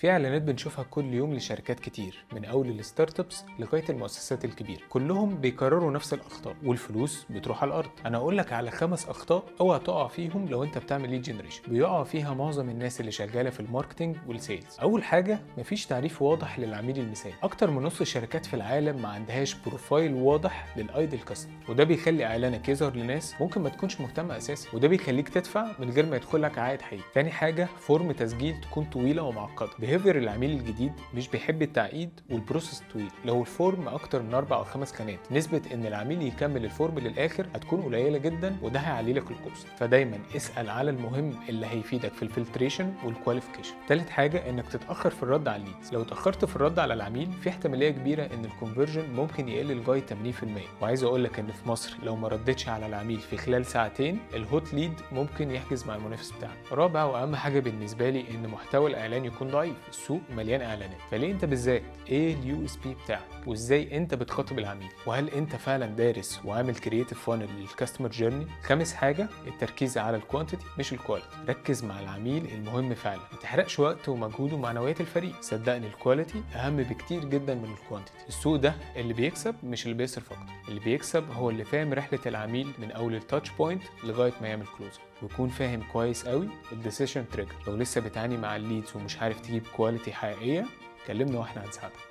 في اعلانات بنشوفها كل يوم لشركات كتير، من اول ال startups لغاية المؤسسات الكبيره، كلهم بيكرروا نفس الاخطاء والفلوس بتروح على الارض. انا اقول لك على 5 اخطاء اوعى تقع فيهم لو انت بتعمل lead generation، بيقع فيها معظم الناس اللي شغالة في ال marketing وال sales. اول حاجه، مفيش تعريف واضح للعميل المثالي. اكتر من نص الشركات في العالم ما عندهاش profile واضح لل ideal customer، وده بيخلي اعلانك يظهر لناس ممكن ما تكونش مهتمة اساسا، وده بيخليك تدفع من غير ما يدخل لك عائد حقيقي. تاني حاجه، form تسجيل تكون طويلة ومعقده. behavior العميل الجديد مش بيحب التعقيد وال process الطويل. لو ال form اكتر من 4 او 5 خانات، نسبه ان العميل يكمل ال form للاخر هتكون قليله جدا، وده هيعلي لك ال cost. فدايما اسال على المهم اللي هيفيدك في ال filtration وال qualification. تالت حاجه، انك تتاخر في الرد على ال leads. لو اتاخرت في الرد على العميل، في احتمالية كبيرة ان ال conversion ممكن يقل لغاية 80%. وعايز اقول لك ان في مصر لو ما ردتش على العميل في خلال ساعتين، ال hot lead ممكن يحجز مع المنافس بتاعك. رابع واهم حاجة بالنسبة لي، ان محتوى الاعلان يكون ضعيف. السوق مليان اعلانات، فليه انت بالذات؟ ايه ال USP بتاعك؟ وازاي انت بتخاطب العميل؟ وهل انت فعلا دارس وعامل creative funnel لل customer journey؟ خامس حاجه، التركيز على ال quantity مش ال quality. ركز مع العميل المهم فعلا، ما تحرقش وقت ومجهود ومعنويات الفريق. صدقني ال quality اهم بكتير جدا من ال quantity. السوق ده اللي بيكسب مش اللي بيصرف اكتر، اللي بيكسب هو اللي فاهم رحله العميل من اول ال touch point لغاية ما يعمل close، ويكون فاهم كويس قوي ال decision trigger. لو لسه بتعاني مع ال leads ومش عارف تجيب quality حقيقيه، كلمنا واحنا هنساعدك.